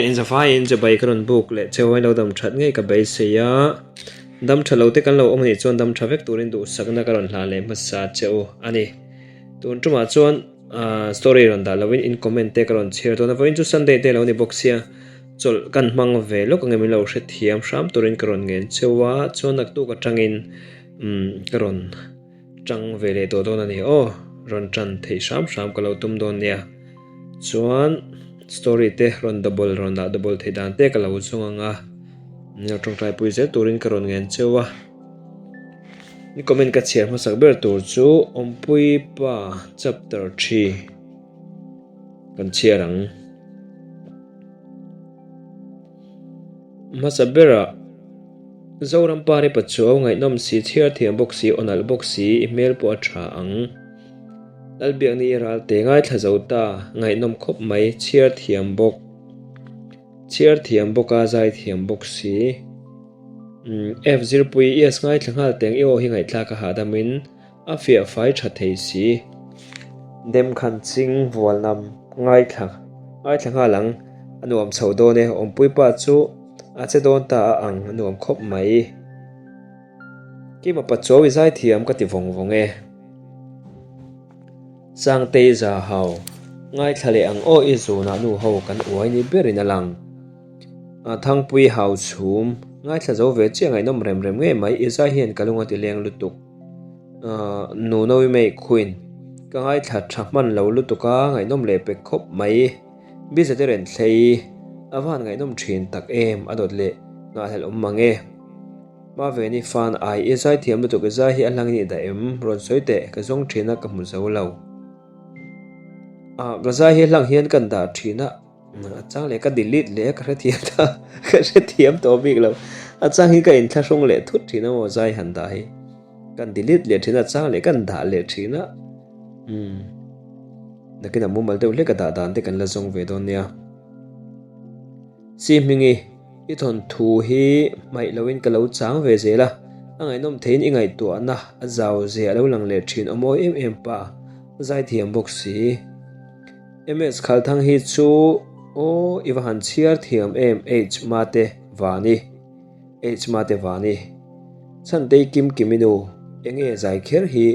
In zavaiin chibai ka rawn buk leh cheu a, lo dam that ngei ka beisei a, dam tha lo te kan lo awm anih chuan dam tha vek turin duhsakna ka rawn hlah leh hmasa cheu a ni. Tun tumah chuan story rawn dah lovin in comment te ka rawn chhiar dawn a, vawiin chu Sunday te lo ni bawk sia, chawlh kan hmang ve lawk ange min lo hrethiam hram turin ka rawn ngen cheu a, chuan naktuk atangin ka rawn Tang ve leh tawh dawn a ni aw, rawn tan theih hram hram ka lo tum dawn nia. Chuan story te rawn double rawn dah double theih dan te ka lo zawng ang a, min lo tawngtai pui zel turin ka rawn ngen cheu a. Ni comment ka chhiar hmasak ber tur chu Awmpui pa chapter thi kan chhiar ang. Hmasa berah Zoram Pari Pachuau ngaihnawm si, chhiar thiam bawk si, aw nalh bawk si, i hmel pawh a tha ang. Lalbiakni i ral te ngaithla zo ta, ngaihnawm khawp mai, chhiar thiam bawk. Chhiar thiam bawk a, zai thiam bawk si. F Zirpui, yes ngaithla nghal teng, i aw hi ngaihthlak a hahdamin A fiah fai tha thei si. Dem khan ching vual nam ngaithla ngaithla nghal ang. A nuam chho dawn e, awmpui pa chu a che dawn ta a ang a nuam khawp mai. Kima pa chawi zai thiam ka ti vawng vawng e. Sangtei za hau ngaithla leh ang aw i zunah nu ho kan uai ni berin a lang. Thangpui hau chhum ngaithla zo ve chiah ngaihnawm rem rem ngei mai i zai hian ka lung a ti leng lutuk. Nu Nawi May Queen, Ka ngaithla tha hman lo lutuk a, ngaihnawm leh pek khawp mai. Biza te ren thlei, a va han ngaihnawm thin tak em, a dawt leh nghahhlelh awm mang e. Maveni fan ai i zaithiam lutuk i zai hi a hlangin i dah em? Rawn sawi teh, ka zawng thin a ka hmu zo lo. Ah, ka zai hi a hlang hian kan dah thin a. A chang leh ka delete leh a ka hrethiam ta ka hrethiam tawh bik lo a chang hi ka inthlahrung leh thut thin a maw zai han dah hi kan delete leh thin a chang leh kan dah leh thin a umm nakin a mumal deuh hlek a dah dan te kan la zawng ve dawn nia si hmingi i thawnthu hi hmaih loin ka lo chang ve zel a a ngaihnawm theiin i ngaihtuahna a zau zia a lo lang leh thin aw mawi em em pa zaithiam bawk si. MS Khalthang hi chu aw i va han chhiar thiam em H Mate Vani H Mate Vani Chhantei Kim Kimi nu enge zai kher hi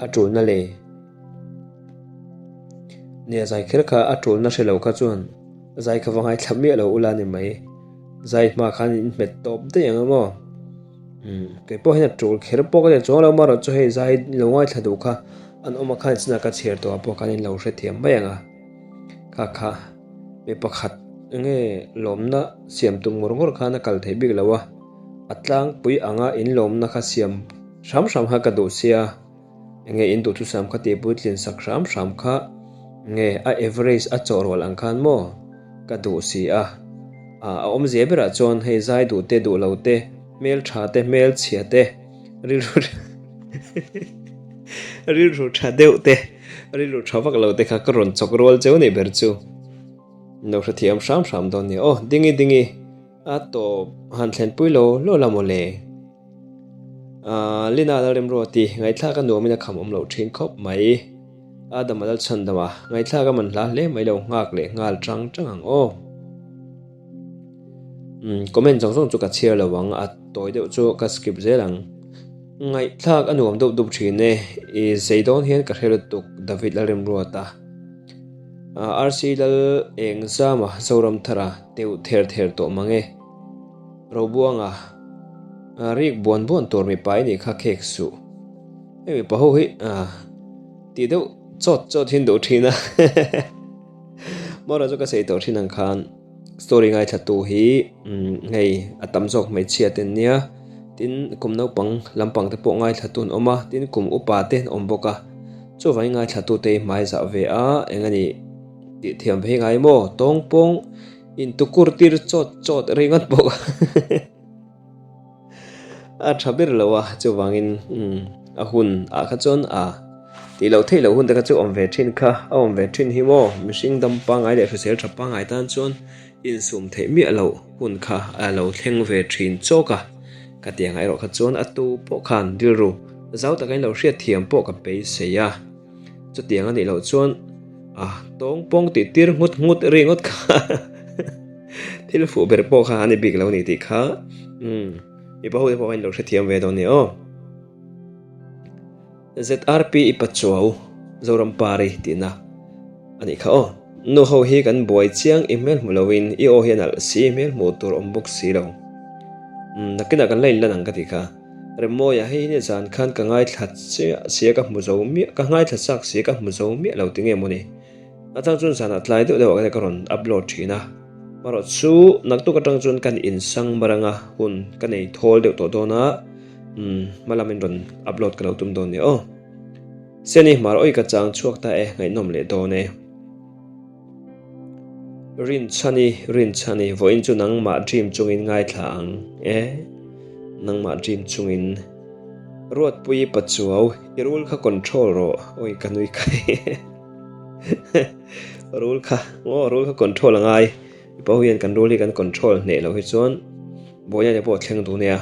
a tulna le Nia zai kher kha a tulna hre lo kha chuan zai kha va ngaithla miah lo ula ni mai zai hma khan in hmet tawp daih ang a maw. Umm kei pawh hian a tul kher pawh ka ti chuang lo amaherawh chu hei zai lo ngaithla duh kha an awm a khan chinah ka chhiar tawh ah pawh khan in lo hrethiam mai ang a kha kha mi pakhat enge lawmna siam tum ngawr ngawr khan a kal theih bik lo a a tlangpui anga in lawmna kha siam hram hram kha ka duh sia. Enge in duhthusam kha tih puitlin sak hram hram kha nge a average a chawh rual ang khan maw ka duh si a. A awmzia berah chuan hei zai duh te duh lo te, hmel tha te hmel chhia te, rilru rilru tha deuh te, rilru tha vak lo te kha ka rawn chawk rual cheu nih ber chu. Lo hrethiam hram hram dawn nia aw dingi dingi a tawp han thlenpui lo lo la mawle. Aaa Lina Lalremruati, ngaihthlak a nuamin a kham awm loh thin khawp mai. Adama Lalchhandama, ngaihthlak a man hla hle mai lo nghak leh nghal tang tang ang aw. Umm comment zawng zawng chu ka chhiar lo ang, a tawi deuh chu ka skip zel ang. Ngaihthlak a nuam deuh dup thin e, i zei dawn hian ka hre lutuk David Lalremruata. RC Lal Engzama Zoramthara teuh ther ther tawh mang e. Robuanga, Rik buan buan tur mipa i nih kha khek suh. Hei mipa ho hi tih deuh chawt chawt hi an duh thin a. Mawra chu ka sawi tawh thin ang khan story ngaithla tu hi hei a tam zawk hmeichhia te an nia. Tin kum naupang lampang te pawh ngaithla tu an awm a, tin kum upa te an awm bawk a. Chuvangin ngaithla tu te hi hmai zah ve a eng a nih tih thiam ve hi ngai maw tawng pawng. Intukur tir chawt chawt ringawt bawk a tha ber lo a, chuvangin a hun ah kha chuan a tih loh theih loh hun te kha chu awm ve thin kha, a awm ve thin hi maw mihring dam pangngai leh hrisel tha pangngai tan chuan insum theih miah loh hun kha a lo thleng ve thin chawk a, ka ti ang erawh kha chuan a tu pawh khan rilru zau taka in lo hriat thiam pawh ka beisei a. Chutiang a nih loh chuan a tawng pawng tih tir nghut nghut ringawt kha. Thil fuh ber pawh kha a ni bik lo a ni tih kha umm mipa ho te pawh kha in lo hrethiam ve dawn nia aw. ZRP i Pachuau, Zoram Pari tihna a nih kha aw. Nu ho hi kan buai chiang i hmel hmu loin i aw hi a nalh si hmel hmuh tur awm bawk si lo. Umm nakinah kan la inlan ang ka tih kha. Remmawia hei hi zan khan ka ngaithla chiah sia ka hmu zo miah ka ngaithla chak sia ka hmu zo miah lo tinge mawni. A chang chuan zanah tlai deuh deuh ah ka rawn upload thin a. Marawh chu naktuk atang chuan kan insang mar anga hun ka nei thawl deuh tawh dawn a. Umm hma lamin rawn upload ka lo tum dawn nia aw. Seni hmar awi ka chang chhuak ta e ngaihnawm leh dawn e. Rinchhani Rinchhani vawiin chu nangmah dream chungin ngaithla ang e. Nangmah dream chungin. Ruatpuii Pachuau i rul kha control rawh awi ka nui kai. Rul kha aw rul kha control a ngai mipa ho hian kan rul hi kan control hneh loh hi chuan buaina te pawh a thleng duh nia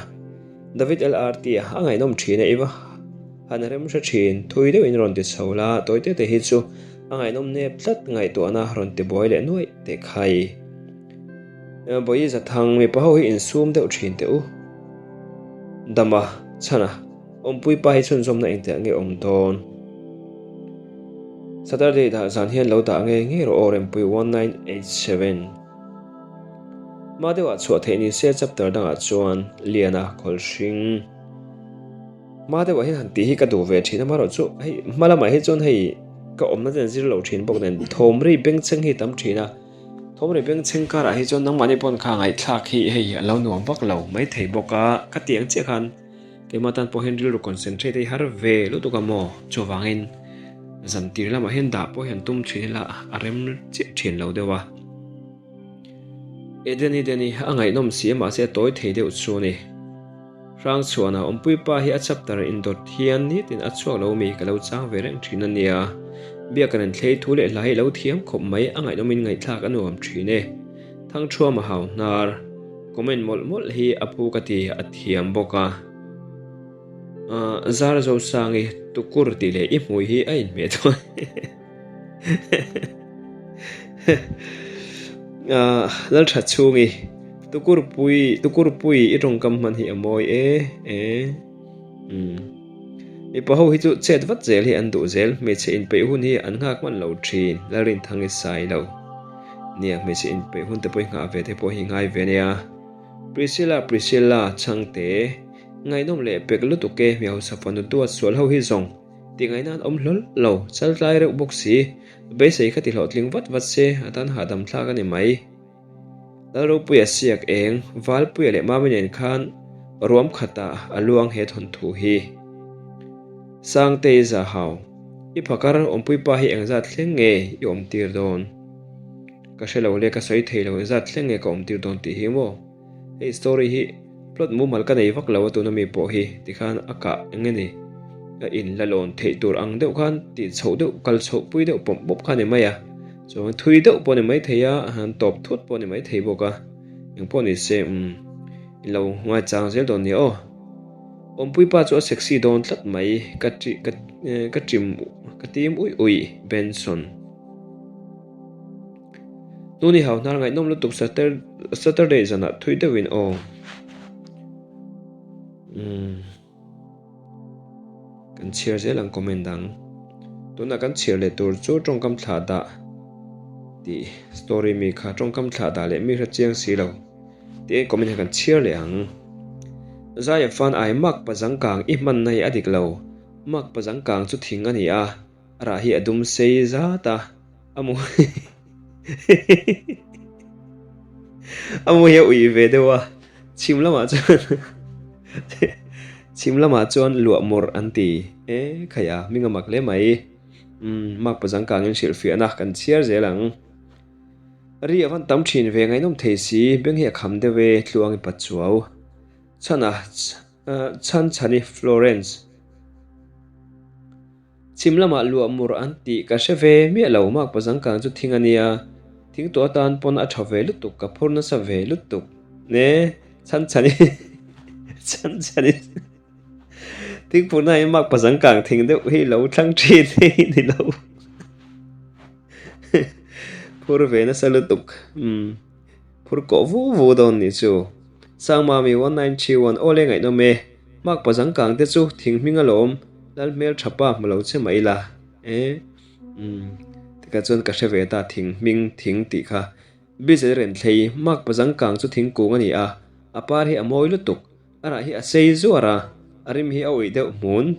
David LRT a a ngaihnawm thin a iva han rem hre thin thui deuh in rawn ti chho la tawi te te hi chu a ngaihnawm nep tlat ngaihtuahna rawn ti buai leh nuaih teh khai Bawi Zathang mipa ho hi insum deuh thin teh u Dama chhana. Awmpui pa hi chhunzawmna engtiah nge awm dawn? Saturday dah zan hian lo dah ngei ngei rawh aw Rempui 1987. Hma deuhah chhuah theih ni se chapter dangah chuan Liana Khawlhring. Hma deuhah hian han tih hi ka duh ve thin a amaherawhchu hei hma lamah hi chuan hei ka awmna ten zir lo thin bawk nen thawm ri bengchheng hi tam thin a. Thawm ri bengchheng karah hi chuan nangmahni pawn kha ngaihthlak hi hei a lo nuam vak lo maithei bawk a ka tih ang chiah khan Keimah tan pawh hian rilru concentrate hi har ve lutuk a maw? Chuvangin zan tir lamah hian dah pawh hian tum thin ila a rem chiah thin lo deuh a. Edeni Deni a ngaihnawm si a mahse a tawi thei deuh chu a ni. Hrangchhuana awmpui pa hi a chapter indawt hian nitin a chhuak lo mi ka lo chang ve reng thin a nia. Biak kan inthlei thu leh hla hi lo thiam khawp mai a ngaihnawmin ngaihthlak a nuam thin e. Thangthuama hau hnar. Comment mawlh mawlh hi a phu ka ti a thiam bawk a. Zar Zosangi tukur tih leh i hmui hi a inhmeh dawn. Laltha chhungi tukur pui tukur pui i tawngkam hman hi a mawi e e. Umm. Mipa ho hi chu chet vat zel hi an duh zel, hmeichhe inpeih hun hi an nghak hman lo thin, Lalrinthang i sai lo. Nia, hmeichhe inpeih hun te pawh i nghah ve te pawh hi ngai ve nia. Priscilla Priscilla Chhangte, Ngaihnawm leh pek lutuk e, mi hausa fanu duat sual ho hi zawng tih ngaihna an awm hlawl lo, chaltlai reuh bawk si, beisei kha ti hlawhtling vat vat se, a tan hahdam thlak a ni mai. Lalropuia siak eng, Valpuia leh Mami nen khan ruam khatah a luang he thawnthu hi. Sangtei Zahau, I phakar awmpuipa hi engzat thleng nge i awmtir dawn? Ka hre lo le, ka sawi thei lo engzat thleng nge ka awmtir dawn tih hi maw? Hei story hi plot mumal ka nei vak lo a tuna mi pawh hi tikhan a kah eng nge ni a in la lawn theih tur ang deuh khan tih chhoh deuh kal chhoh pui deuh pawp pawp kha a ni mai a chuan thui deuh pawh a ni mai thei a han tawp thut pawh a ni mai thei bawk a eng pawh ni se umm i lo ngaichang zel dawn nia aw awmpui pa chu a sexy dawn tlat mai ka ka ka tim ka tim uih uih Benson. Tuni hau hnar ngaihnawm lutuk Saturday zanah thui deuhin aw. Umm. Kan chhiar zel ang comment dang. Tunah kan chhiar leh tur chu tawngkam thlah dah tih story mi kha tawngkam thlah dah leh mi hre chiang si lo tih en comment hian kan chhiar leh ang. Zaia fan ai mak pazangkang i hmanna hi a dik lo. Mak pazangkang chu thing a ni a, a rah hi a dum sei zat a. A mu a mu hi a ui ve deuh a, chhim lamah chuan chhim lamah chuan luah mawrh an ti e khaih a, hming a mak hle mai. Umm mark pazang kangin hrilhfiahna kan chhiar zel ang. Ri a van tam thin ve ngaihnawm thei si, beng hi a kham deuh e, tluang i pat chuau. Chhana chhan chhani Florence. Chhim lamah luah mur an tih ka hre ve miah lo, mak pazangkang chu thing a nia, thing tawh atan pawn a tha ve lutuk, ka phur nasa ve lutuk ne, chhan chhan in chhan chhan in thing phurna hi mak pazangkang thing deuh hi lo thlang thin hi ni lo phur ve nasa lutuk umm. Phur kawh vu vu dawn nih chu. Sangmami 1931 Awle ngaihnawm e. Mak pazang kang te chu thing hming alawm. Lal hmel tha pa hmu lo che mah ila. E. Umm. Tikah chuan ka hre ve ta thing hming thing tih kha. Bizel Renthlei Mak pazang kang chu thingkung a ni a. A par hi a mawi lutuk. A rah hi a sei zuar a, a rim hi a uih deuh hmun.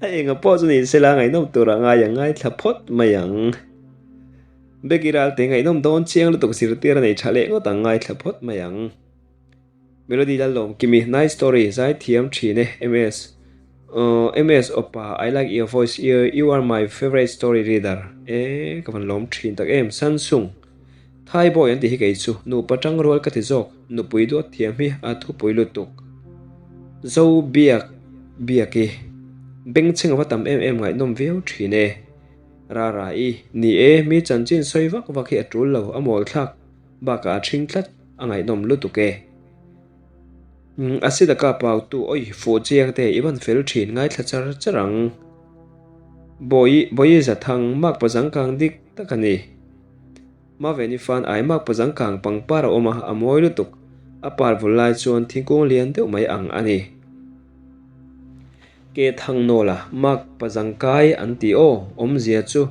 A enga pawh chu ni sela ngaihnawm tur a ngai ang, ngaithla phawt mai ang. Becky Ralte ngaihnawm dawn chiang lutuk zirtir a nei tha leh ngawt ang, ngaithla phawt mai ang. Melody Lalawmkimi, nice story, zaithiam thin e, MS. Aww MS Oppa I like your voice you are my favourite story reader e ka van lawm thin tak em Samsung Thai boy an tih hi kei chu nupa tang rual ka ti zawk nupui duat thiam hi a thupui lutuk Zo biak biak i bengchheng ava tam em em ngaihnawm viau thin e Rara i ni e mi chanchin sawi vak vak hi a tul lo a mawl thlak bakah a thing tlat a ngaihnawm lutuk e. A si taka pautu awi fuh chiang te i van fel thin ngaithla char char ang. Bawi bawi zathang mak pazang kang dik tak a ni. Maveni fan ai mak pazang kang pangpar a awm a, a mawi lutuk. A par vul lai chuan thingkung lian deuh mai ang a ni. Ke thang nawla mak pazang kai an ti aw, awmzia chu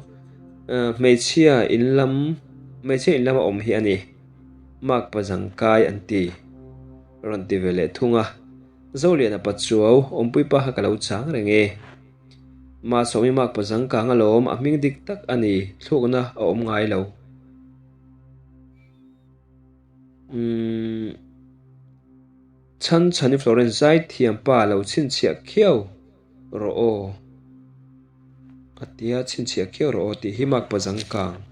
hmeichhia in lam hmeichhia in lama awm hi a ni. Mak pazang kai an ti. Rawn ti ve leh thung a. Zoliana pa chuau, awmpui pa kha ka lo chang reng e. Mahsawmi mak pa zang kang alawm, a hming dik tak a ni, thlukna a awm ngai lo. Umm. Chhan chhani Florence zaithiam pa lo chhinchhiah khiau rawh aw. A tia chhinchhiah khiau rawh aw tih hi mak pa zang kang.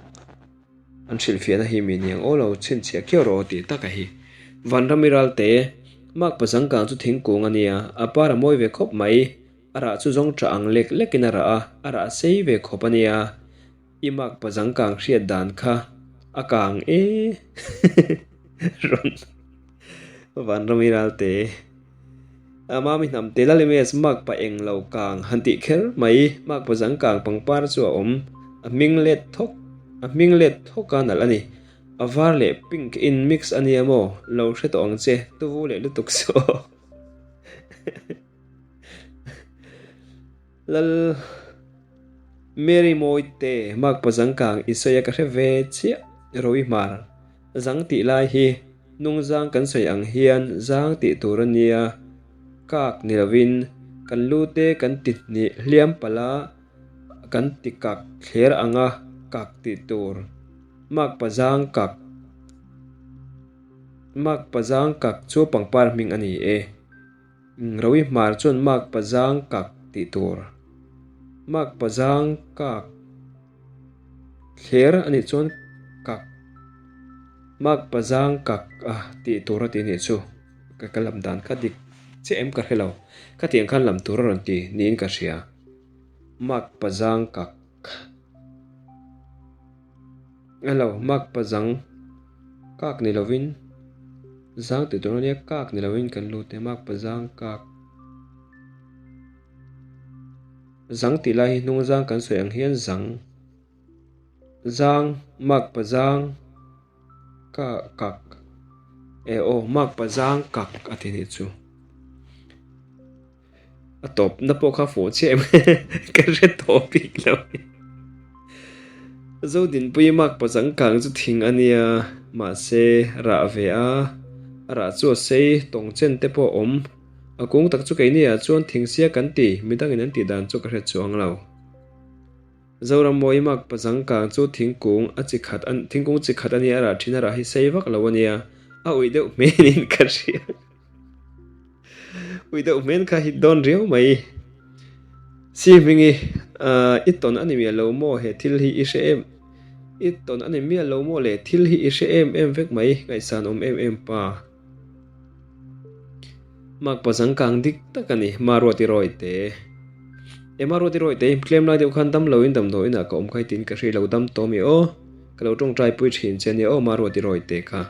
An hrilhfiahna hi mi niang aw lo chhinchhiah khiau rawh aw tih taka hi. Vanram i ralte, Mak pazangkang chu thingkung a nia, a par a mawi ve khawp mai. A rah chu zawng tah ang lek lekin a rah a, a rah sei ve khawp a nia. I mak pazangkang hriat dan kha a kang e. Rawn Vanram i ralte. A mami hnam te lal emaw mak pa eng lo kang han tih kher mai mak pa zang kang pangpar chu a awm a hming let thawk a hming let thawk a nalh a ni a var leh pink in mix a nia maw lo hre tawh ang che tuvu leh lutuk chu aw lal Mary mawi te mak pa zang kang i sawi a ka hre ve chiah Rovi hmar. Zang tih lai hi hnungzang kan sawi ang hian zang tih tur a nia, kak ni lovin kan lu te kan ti hnih hliam palh a, kan ti kak thler ang a kak tih tur. Makpa zang kak Makpa zang kak chu pangpar hming a ni e. Rowi hmar chuan makpa zang kak tih tur. Makpa zang kak. Thler a nih chuan kak mak pazang kak a tih tur a ti nih chu ka ka lam dan kha dik chiah em ka hre lo khatiang khan lam tur a rawn ti niin ka hria mak pazang kak hello mak pazang kak ni lovin zang tih tur a nia kak ni lovin kan lut e mak pazang kak. Zang tih lai hi hnung zang kan sawi ang hian zang, zang, makpa zang, ka kak, eh aw makpa zang kak a ti nih chu. A tawp na pawh kha fuh chiah em ka hre tawh bik lo. Zodinpui makpa zang kang chu thing a nia mahse rah ve a, a rah chu a sei tawng chen te pawh a awm. A kung tak chu keini ah chuan thingsia kan ti, midangin an tih dan chu ka hre chuang lo. Zoram mawi mak pazang kang chu thingkung a chi khat a thingkung chi khat a nia a rah thin a rah hi sei vak lo a nia, a uih deuh hmelin ka hria. Uih deuh hmel kha hit dawn riau mai. Si hmingi ah i tawn a ni miah lo maw he thil hi i hre em i tawn a ni miah lo maw le thil hi i hre em em vek mai ngaihsan awm em em pa. Makpa zangkang dik tak a ni, Maruati Rawite. E Maruati Rawite, tlem lai deuh khan dam loin damdawiin ah ka awm kha hi tiin ka hre lo dam tawh mi aw. Ka lo tawngtai pui thin che ania aw Maruati Rawite kha.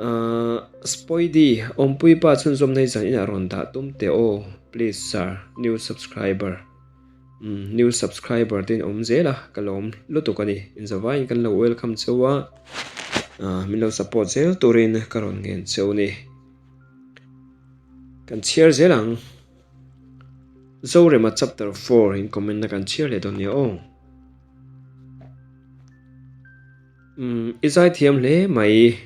Ahh Spoidi, awmpui pa chhunzawmna hi zan inah rawn dah tum teh aw, please sir, new subscriber. New subscriber te in awm zel a, ka lawm lutuk a ni. Inzavaiin kan lo welcome cheu a, min lo support zel turin ka rawn ngen cheu ni. Kan chhiar zel ang. Zorema chapter 4 in comment na kan chhiar leh dawn nia aw. Umm i zaithiam hle mai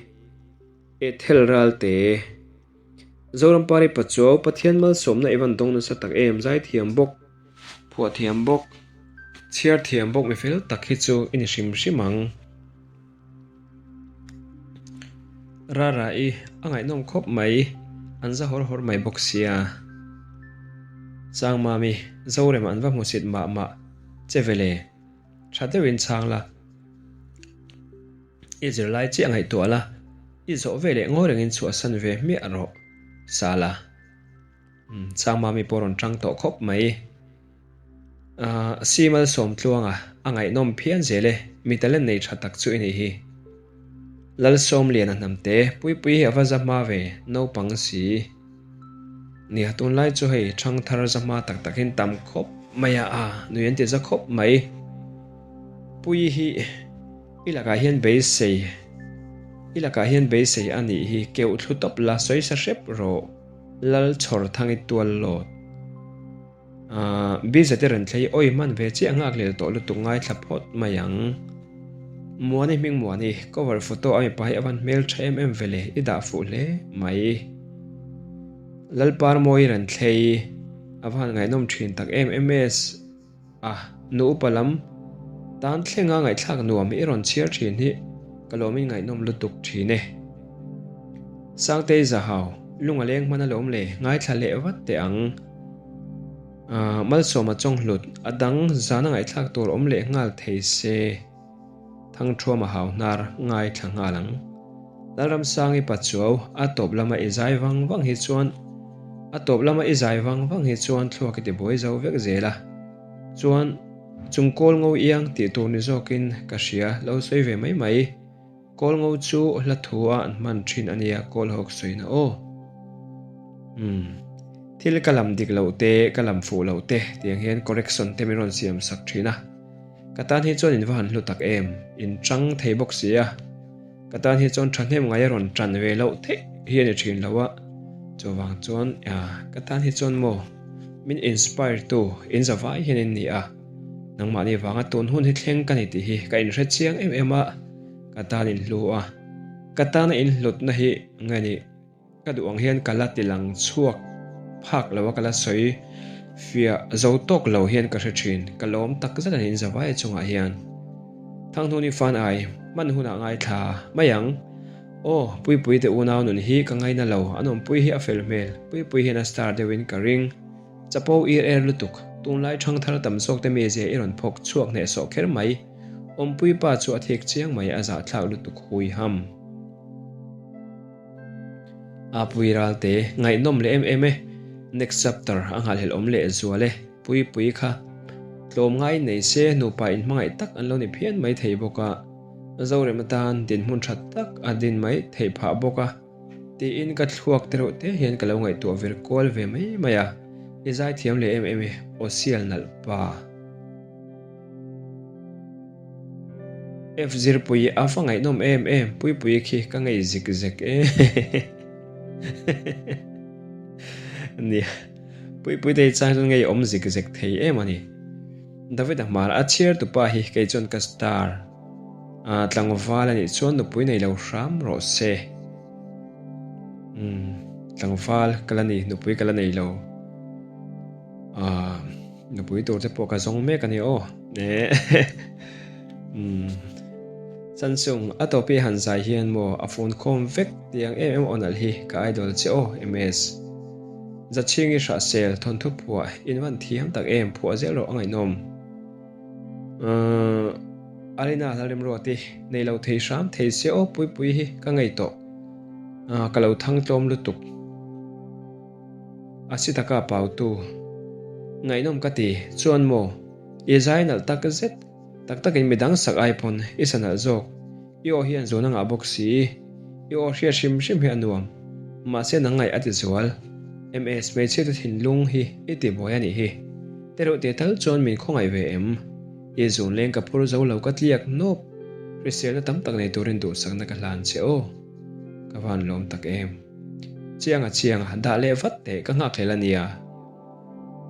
Ethel Ralte. Zoram Pari Pachuau Pathian malsawmna i van dawng nasa tak em zaithiam bawk, phuah thiam bawk, chhiar thiam bawk mi fel tak hi chu i ni hrim hrim ang. Rara i a ngaihnawm khawp mai, an za hawr hawr mai bawk sia. Changmami, Zorem an va hmusit mah mah che vele. Tha deuhin chhang la. I zirlai chiah ngaihtuah la, i zawh ve leh ngawi rengin chhuahsan ve hmiah rawh, Sala. Umm, chhang mami pawh rawn tang tawh khawp mai. Ahh, si malsawm tluanga, a ngaihnawm phian zel e, mi talent nei tha tak chu i nih hi. Lalsawmliana hnamte, Puipui hi a va za hma ve, naupang si. Nia, tunlai chu hei thangthar za hma tak takin tam khawp mai a, a nui an ti za khawp mai. Puii hi i lakah hian beisei, i lakah hian beisei a nih hi, keuh thlu tawp la, sawi sa hrep rawh, Lal chhawr thangi tual lawt. Ahh, Biza te rawn thlei awi hman ve chiah nghak lel tawh lutuk ngaithla phawt mai ang. Muani hming Muani, cover photo a mipa hi a van hmel tha em em vele, i dah fuh hle mai. Lalpar mawi rawn thlei, a va han ngaihnawm thin tak em MS a nu upa lam tan thlenga ngaihthlak nuam i rawn chhiar thin hi ka lawmin ngaihnawm lutuk thin e. Sangtei Zahau, lung a leng hman alawm le, ngaithla leh vat teh ang. Malsawma chawnghlut a dang zana ngaihthlak tur awm leh nghal thei se, Thangthuama hau hnar ngaithla nghal ang. Lalramsangi Pachuau a tawp lama i zai vang vang hi chuan a tawp lama i zai vang vang hi chuan thluak i ti buai zo vek zel a, chuan chung kawl ngo iang tih tur ni zawkin ka hria lo sawi ve mai mai. Kawl ngo chu hla thu a an hman thin a nia kawl hawk sawina aw. Umm. Thil ka lam dik loh te, ka lam fuh loh te tiang hian correction te min rawn siam sak thin a. Ka tan hi chuan in va han hlu tak em, in chang thei bawk si a. Ka tan hi chuan thahnem ngai a rawn tan ve loh theih hi a ni thin lo a. Chuvang chuan ka tan hi chuan maw min inspire tu in zavai hian in ni a. Nangmahni vanga tun hun hi thleng ka ni tih hi ka inhre chiang em em a, ka tan in hlu a, ka tana in hlutna hi nge ni ka duh ang hian ka la ti lang chhuak phak lo a ka la sawi fiah zo tawk lo hian ka hre thin, ka lawm tak zet a ni in zavai chungah hian. Thanghnuni fan ai hman hunah ngaithla mai ang. Aw, Puipui te unau nun hi ka ngaina lo, an awmpui hi a fel hmel, Puipui hian a star deuhin ka ring. Chapo ir er lutuk, tunlai thangthar tam zawk te mizia i rawn phawk chhuak hnehsawh kher mai. Awmpui pa chu a thik chiang mai a zahthlak lutuk hui ham. Apui Ralte, ngaihnawm leh em em e. Next chapter a nghalhelh awm leh zual e. Puipui kha tlawm ngai nei se nupa inhmangaih tak an lo ni phian mai thei bawk a. Zorem atan dinhmun tha tak a din mai theih phah bawk a. Tiin ka thluak te reuh te hian ka lo ngaihtuah vir kual ve mai mai a, i zaithiam leh em em e, aw sial nalh pa. F Zirpui a va ngaihnawm em em, Puipui khi ka ngei zik zek e. Nia, Puipui te hi chang chuan ngei awm zik zek thei em a ni. David a hmar a chhiar tupa hi kei chuan ka star. Ah, tlangval a nih chuan nupui nei lo hram rawh se. Umm, tlangval ka la ni, nupui ka la nei lo. Ah, nupui tur te pawh ka zawng mek a ni aw. Eh, umm, Samsung, a tawpi han zai hian maw a phone khawm vek tiang em em aw nalh hi ka idol che aw, MS. Zachhingi Hrahsel thawnthu phuah in van thiam tak em phuah zel rawh a ngaihnawm. Ahh Alina Lalremruati nei lo thei hram thei se aw Puipui hi ka ngei tawh. Ahh ka lo thang tlawm lutuk. A si taka pautu. Ngaihnawm ka ti chuan maw i zai nalh tak zet tak takin midang sak ai pawn i sa nalh zawk. I aw hian zun a ngah bawk si. I aw hriat hrim hrim hi a nuam. Mahse nang ngaih a ti zual. MS hmeichhia te thinlung hi i ti buai a nih hi. Tereuh teh tal chuan min khawngaih ve em? I zun leng ka phur zo lo ka tliak nawp. Hriselna tam tak nei turin duhsakna ka hlan che aw. Ka van lawm tak em. Chianga chianga, dah leh vat teh ka nghakhlel a nia.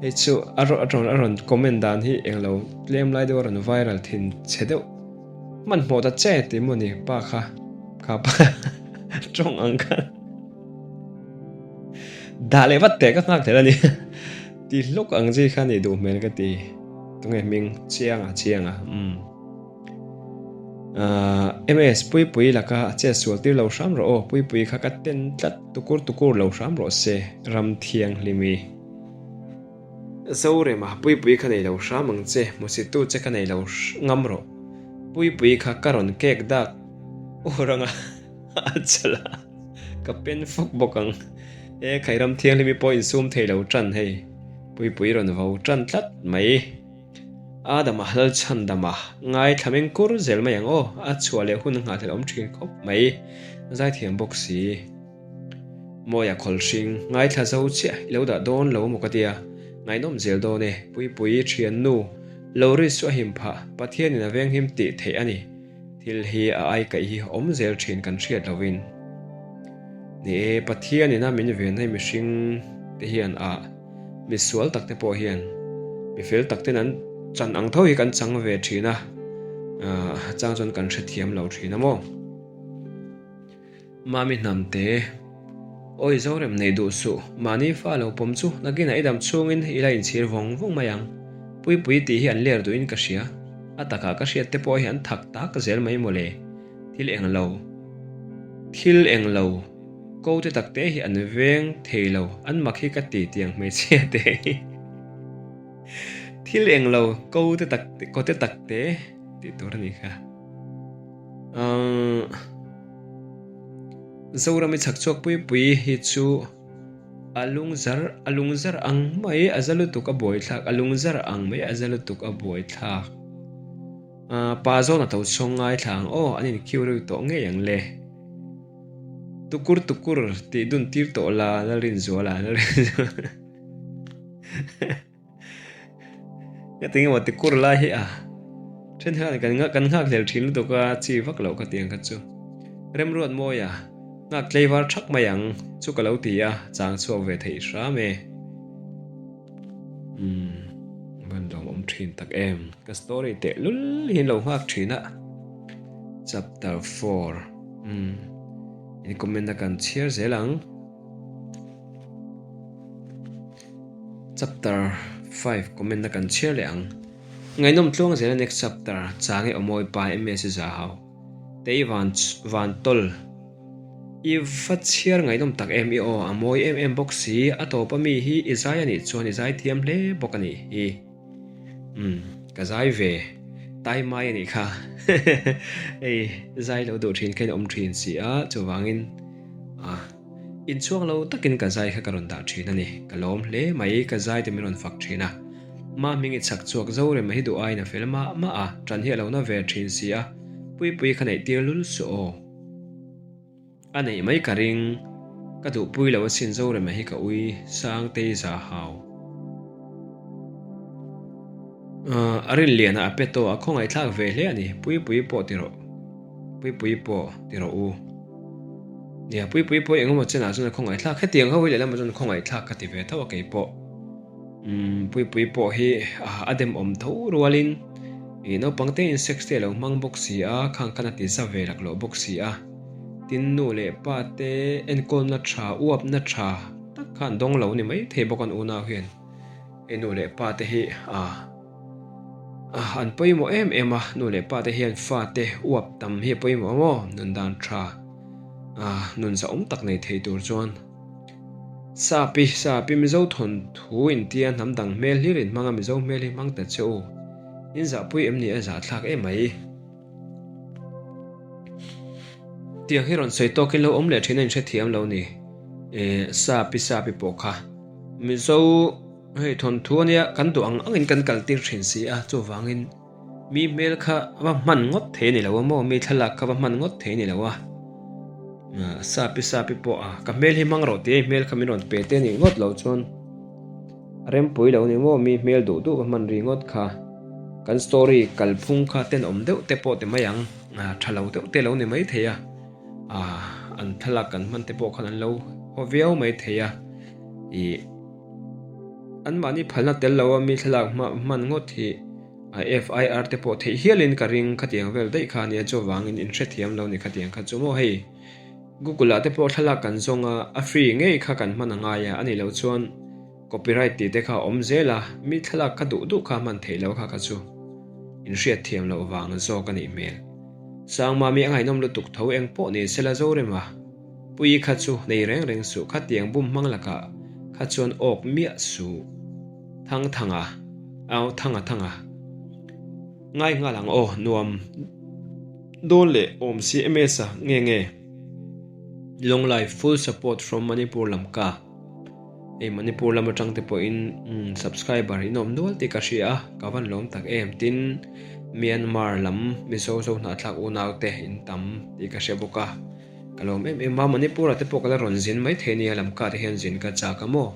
Hei chu a rawn a rawn comment dan hi englo tlem lai deuh a rawn viral thin chhe deuh. Hmanhmawh ta che tih maw ni pa kha kha pa tawng ang khan dah leh vat teh ka nghak thelh a ni. Ti hlawk ang chi kha nih duh hmel ka ti. Tunge hming chianga chianga umm. Ahh MS Puipui laka a chet sual tir lo hram rawh aw Puipui kha ka ten tlat tukur tukur lo hram rawh se ram thianghlimi. Zorema Puipui kha nei lo hram ang che hmusitu che kha nei lo ngam rawh Puipui kha ka rawn kek dak ur anga a chala ka pen fawk bawk ang e khai ram thianghlimi pawh insum thei lo tan hei Puipui rawn vo tan tlat mai. Adama Lalchhandama ngaithla meng kur zel mai ang aw, a chhuah leh hun nghah hlelh awm thin khawp mai, zaithiam bawk si. Mawia Khawlhring, ngaithla zo chiah i lo dah dawn lo maw ka tia, ngaihnawm zel dawn e, Puipui thiannu, Loris chu a him phah, Pathianin a venghim tih theih a ni, thil hi a ai kaih hi awm zel thin kan hriat lovin. Ni e, Pathianin a min ven hei mihring te hian a. Mi sual tak te pawh hian mi fel tak ten an chan ang tho hi kan chang ve thin a, a chang chuan kan hrethiam lo thin a maw. Mami hnam te, Awi Zorem nei duh suh, mahni fa lo pawm chu nakinah i dam chhungin i la inchhir vawng vawng mai ang. Puipui tih hi an ler duhin ka hria, a takah ka hriat te pawh hi an thak tak zel mai mawle. Thil eng lo, thil eng lo. Ko te tak te hi an veng thei lo, an mak hi ka ti tiang hmeichhia te hi. Thil eng lo ko te tak ko te tak te tih tur a ni kha. Umm Zoram i chhak chhuak pui pui hi chu a lung zar a lung zar ang mai a za lutuk a buai thlak a lung zar ang mai a za lutuk a buai thlak. Pa zawn a to chhawng ngaithla ang aw an in khiu reuh tawh ngei ang le. Tukur tukur tih dun tir tawh la Lalrinzuala Lalrinzuala Ka ti nge maw tikur lai hi a then hian kan kan nghak hlel thin lutuk a chi vak loh ka ti ang kha chu Remruat Mawia nghak tleivar thak mai ang chu ka lo ti a chang chhuak ve theih hram e. Umm van lawm awm thin tak em ka story teh lul hi lo nghak thin a chapter 4 umm in comment a kan chhiar zel ang chapter 5 comment a kan chhiar leh ang ngaihnawm tluang zel a next chapter change awmawi pa ms za hau tei van van tawl I va chhiar ngaihnawm tak em i aw, a mawi em em bawk si, a tawp a mi hi i zai a nih chuan i zai thiam hle bawk a nih hi. Umm, ka zai ve tai mai a nih kha, hei zai lo duh thin kha in awm thin si a, chuvangin ah inchhuang lo takin ka zai kha ka rawn dah thin a ni, ka lawm hle mai ka zai te min rawn fak thin a, ma hming i chhak chhuak zo rem a hi duh aiin a fel mah mah a, ṭan hi a lo na ve thin si a, Puipui kha neih tir lul suh aw. A neih mai ka ring, ka duhpui lo asin Zorema hi ka ui Sangtei za hau. A rinliana a pe tawh a khawngaihthlak ve hle a ni, Puipui pawh ti rawh, Puipui pawh ti rawh u. Nia, Puipui pawh engemaw chenah chuan a khawngaihthlak, hetiang ho hi lehlamah chuan khawngaihthlak ka ti ve tho a keipawh. Umm Puipui pawh hi a demawm tho rualin ih naupang te in sex te a lo hmang bawk si a, khang khan a ti za ve lak loh bawk si a. Tin nu leh pa te enkawlna tha, uapna tha tak kha an dawng lo ni mai thei bawk an unau hian. Hei nu leh pa te hi ah an pawimawh em em a, nu leh pa te hian fa te uap tam hi a pawimawh ang aw, nun dan tha ah nun zahawm tak nei thei tur chuan. Sapi, Sapi Mizo thawnthu intia hnam dang hmel hlir in hmang a Mizo hmel hi hmang ta che u. In zahpui em ni a zahthlak em mai. Tiang hi rawn sawi tawkin lo awm leh thin a inhrethiam lo ni. E, Sapi, Sapi pawh kha Mizo hei thawnthu ania kan duh ang angin kan kaltir thin si a, chuvangin Mi hmel kha va hman ngawt thei a ni lo a maw? Mi thlalak kha va hman ngawt thei a ni lo a. Sapi sapi pawh a, ka hmel hi hmang rawh tih a i hmel kha min rawn pe te a nih ngawt loh chuan. A rempui lo ni maw mi hmel duh duh ka hman ri ngawt kha. Kan story kalphung kha tenawm deuh te pawh ti mai ang, tha lo deuh te lo ni mai thei a, an thlalak kan hman te pawh khan an lo haw viau mai thei a, ih anmahni phalna tel lo a mi thlalak hman ngawt hi a FIR te pawh theih hialin ka ring khatiang vel daih kha a nia chuvangin inhrethiam lo ni khatiang kha chu maw hei. Google ah te pawh thlalak kan zawng a, a free ngei kha kan hman a ngai a, a nih loh chuan copyright tih te kha a awm zel a, mi thlalak kha duh duh kha hman theih loh kha kha chu inhriat thiam loh vang zawk a nih hmel. Sangmami a ngaihnawm lutuk tho eng pawh ni sela Zorema Puii kha chu nei reng reng suh khatiang bum hmang lakah kha chuan awk miah suh. Thangthanga, au Thanga Thanga. Ngai nghal ang aw, nuam dawn leh awm si MS a nge nge. Long life full support from Manipur Lamka. Hei Manipur lam atang te pawhin subscriber in awm nual tih ka hria a, ka van lawm tak em. Tin, Myanmar lam Mizo zo hnahthlak unau te in tam tih ka hria bawk a, ka lawm em em a. Manipur ah te pawh ka la rawn zin maithei nia, Lamka te hian zin ka chak a maw.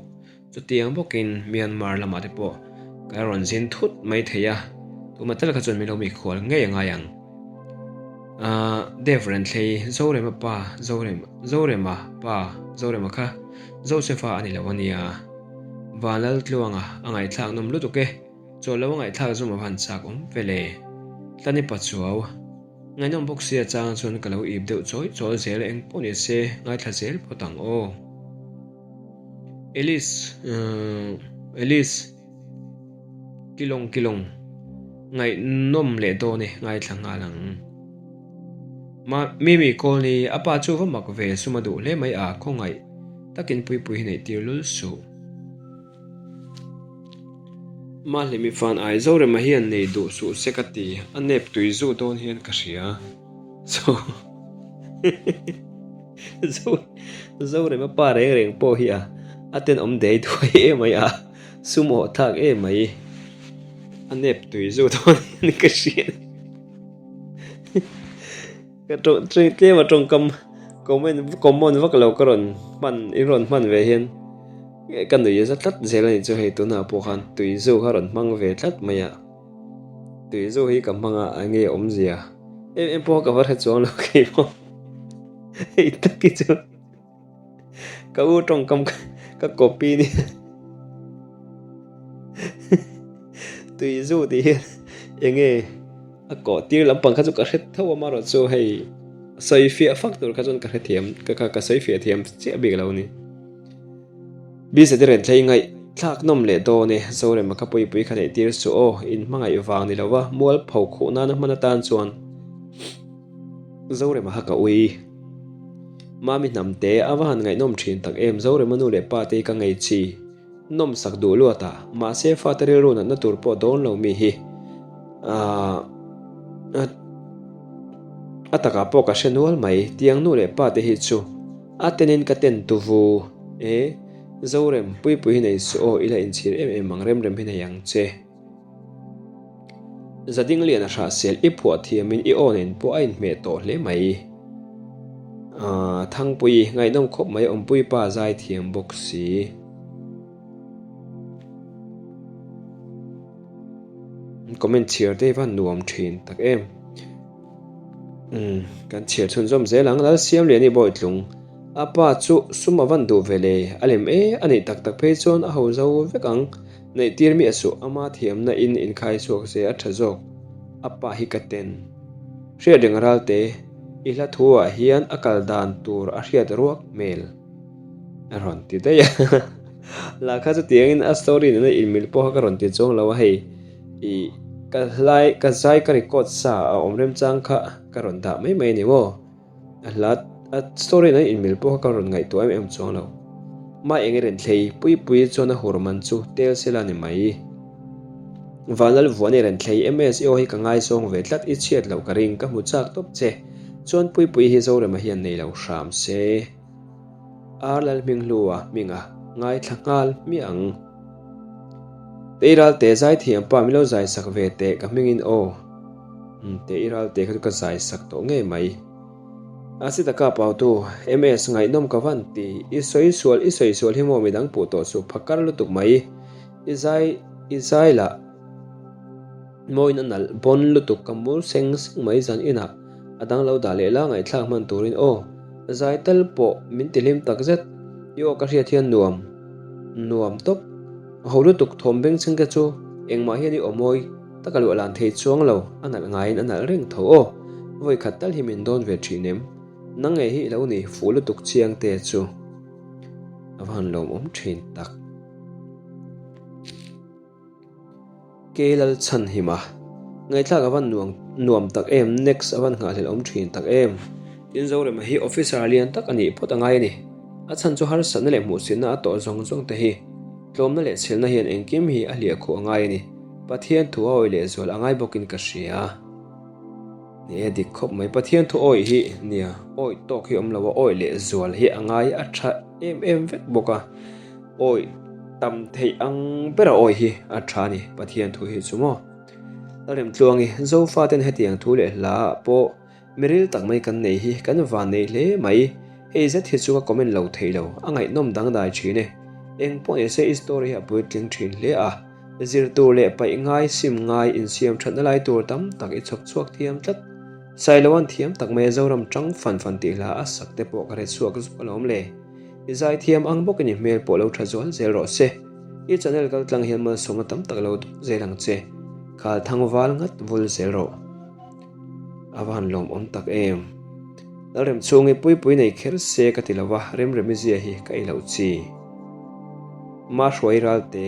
Chutiang bawkin Myanmar lamah te pawh ka rawn zin thut mai thei a, tuma tal kha chuan min lo mikhual ngei a ngai ang. Ahh Dev Renthlei, Zorema pa, Zorem, Zorema pa, Zorema kha Josepha a ni lo a nia. Vanlaltluanga a ngaihthlak nawm lutuk e, chaw lo a ngaihthlak zawm a van chak awm ve le. Tlani Pachuau, Ngaihnawm bawk sia chang chuan ka lo ip deuh chawi chawl zel eng pawh ni se ngaithla zel phawt ang aw. Alice Alice Kilawng kilawng ngaihnawm leh dawn e ngaithla nghal ang. Ma Mimi Kawlni a pa chu va mak ve sum a duh hle mai a khawngaih takin puipui hi neih tir lul suh. Mahlimi fan ai Zorema hian nei duh suh se ka ti a nep tui zu dawn hian ka hria. So Zorema pa reng reng pawh hi a a tenawm dei duai em mai a, sum awh thlak em mai. A nep tui zu dawn hian ka hria. Ka tawng tlem a tawngkam comment common vak lo ka rawn hman in rawn hman ve hian ka nui za tlat zel a nih chu hei tunah pawh khan tui zu kha rawn hmang ve tlat mai a. Tui zu hi ka hmang a enge awmzia em em pawh ka va hre chuang lo kei pawh hei tak hi chu ka u tawngkam ka copy nia tui zu tih hian enge a kawh tir lampang kha chu ka hre tho a amaherawh chu hei sawi fiah fak tur kha chuan ka hrethiam ka ka sawi fiah thiam chiah bik lo a ni. Bza te renthlei ngaih thlak nawm leh dawn e, Zorema kha puipui kha neih tir suh aw, in hmangaih vang ni lova mual pho khuh nana hman atan chuan Zorema kha ka ui. Mami hnam te a va han ngaihnawm thin tak em, Zorema nu leh pa te hi ka ngei chi nawm sak duh luat a, mahse fate rilru natna tur pawh dawn lo mi hi aah a takah pawh ka hre nual mai, tiang nu leh pa te hi chu. A tenin ka ten tu vu e. Zorem, Puipui hi nei suh aw, i la inchhir em em ang, Remrem hi nei ang che. Zadinglian a hrahsel, i phuah thiamin i aw nen pawh a inhmeh tawh hle mai. Aaa, Thangpui, ngaihnawm khawp mai, Awmpui pa zai thiam bawk si. Comment chhiar te hi va nuam thin tak em. Umm kan chhiar chhunzawm zel ang Lalsiamliani Bawitlung a pa chu sum a van duh ve le a lem e a neih tak tak phei chuan a ho zo vek ang neih tir miah suh ama thiamna in inkhai chhuak se a tha zawk a pa hi ka ten hriat reng ralte i hla thu ah hian a kal dan tur a hriat ruak hmel a rawn ti daih a lah kha chutiangin a story nena inmil pawh kha ka rawn ti chuang lo a hei. Ih, ka hlai, ka zai ka record sa a awm remchang kha ka rawn dah mai mai a ni maw? A hla, a story nen inmil pawh kha ka rawn ngaihtuah em em chuang lo. Mah eng i ren thlei pui pui chuan a hur man chu tel sela ni mai. Vanlal vuan i ren thlei MS i aw hi ka ngaizawng ve tlat i chhiat loh ka ring ka hmu chak tawp che. Chuan pui pui hi Zorema hian nei lo hram se. Ar Lalhminghlua hminga ngaithla nghal hmiah ang. Teiral te zaithiam pa min lo zai sak ve teh ka hmingin aw. Umm Teiral te kha chu ka zai sak tawh ngei mai. A si taka pautu MS ngaihnawm ka van ti i sawi sual i sawi sual hi maw midang puh tawh suh phakar lutuk mai. I zai i zai lah mawiin a nalh bawn lutuk ka mur seng seng mai zan inah a dang lo dah leh la ngaihthlak hman turin aw zai tal pawh min ti hlim tak zet i aw ka hriat hian nuam nuam tawp a ho lutuk thawm bengchheng te chu engmah hian i aw mawi taka luah lan thei chuang lo a nalh ngaiin a nalh reng tho aw vawi khat tal hi min dawn ve thin em nang ngei hi i lo ni fuh lutuk chiang te chu a va han lawmawm thin tak. Ke lal chhan him a. Ngaihthlak a van nuam nuam tak em next a van nghahhlelh awm thin tak em. Tin Zorema hi officer lian tak a nih phawt a ngai a ni. A chhan chu harsatna leh hmuhsitna a tawh zawng zawng te hi tlawmna leh chhelna hian engkim hi a hliah khuh a ngai a ni. Pathian thu a awih leh zual a ngai bawkin ka hria. Ni e dik khawp mai Pathian thu awih hi nia awih tawk hi awm lo a awih leh zual hi a ngai a tha em em vek bawk a. Awi tam theih ang bera awi hi a tha a ni, Pathian thu hi chu maw? Lalremtluangi, Zofaten hetiang thu leh hla ah pawh miril tak mai kan nei hi kan van nei hle mai, hei zet hi chu ka comment lo thei lo, a ngaihnawm dangdai thin e. Eng pawh ni se i story hi a puitling thin hle a, zir tur leh paih ngai, sim ngai, insiam thatna lai tur tam tak i chhawp chhuak thiam tlat. Sailoan thiam tak mai a Zoram tang fan fan tih hla a sak te pawh ka hre chhuak zuk alawm le. I zaithiam ang bawkin i hmel pawh lo tha zual zel rawh se. I channel kal tlang hian malsawmna tam tak lo dawng zel ang che. Khal thang val ngat vul zel rawh. A va han lawmawm tak em. Lalrem chhung i puipui nei kher se ka ti lo va, Remremi zia hi ka ei loh chi. Mahruai Ralte,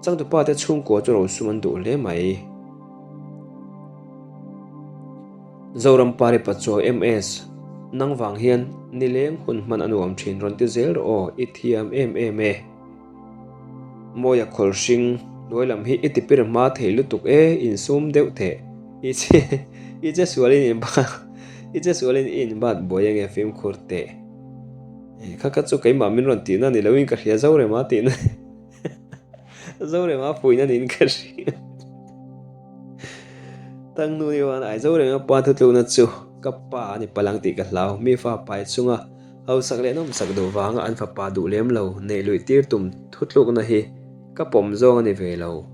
Changtupa te chhungkua chu rosum an duh hle mai. Zoram Pari Pachuau MS, Nang vang hian nileng hun hman a nuam thin rawn ti zel rawh aw, i thiam em em e. Mawia khawlhring hnuai lam hi i tipir hma thei lutuk e, insum deuh teh. I che i che sualin i i che sualin i inbat buai ange fimkhur teh. Kha kha chu keimah min rawn tihna ni loin ka hria Zorema tihna. Zorema fuihna niin ka hria. Tangnu ni chuan ai Zorema pa thutlukna chu ka pa a ni palang tih ka hlau. Mi fa pai chunga hausak leh nawmsak duh vanga an fapa duh lem lo neih luih tir tum thutlukna hi ka pawm zawng a ni ve lo.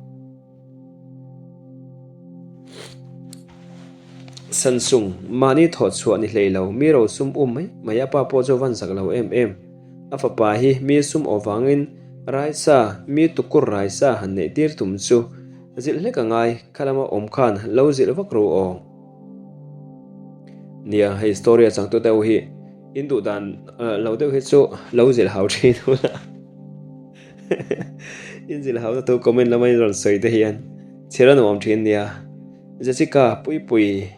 Sansung, mahni thawh chhuah ni hlei lo, mi rosum um mai mai a pa pawh chu van zak lo em em. A fapa hi mi sum aw vangin raisa, mi tukur raisa han neih tir tum chu zilh hlek a ngai, kha lama awm khan lo zilh vak ru aw. Nia, hei story a changtu deuh hi in duh dan lo deuh hi chu lo zilh hau thin ula. In zilh hau na thu comment lama in rawn sawi te hian chhir a nuam thin nia. Jessica, Puipui.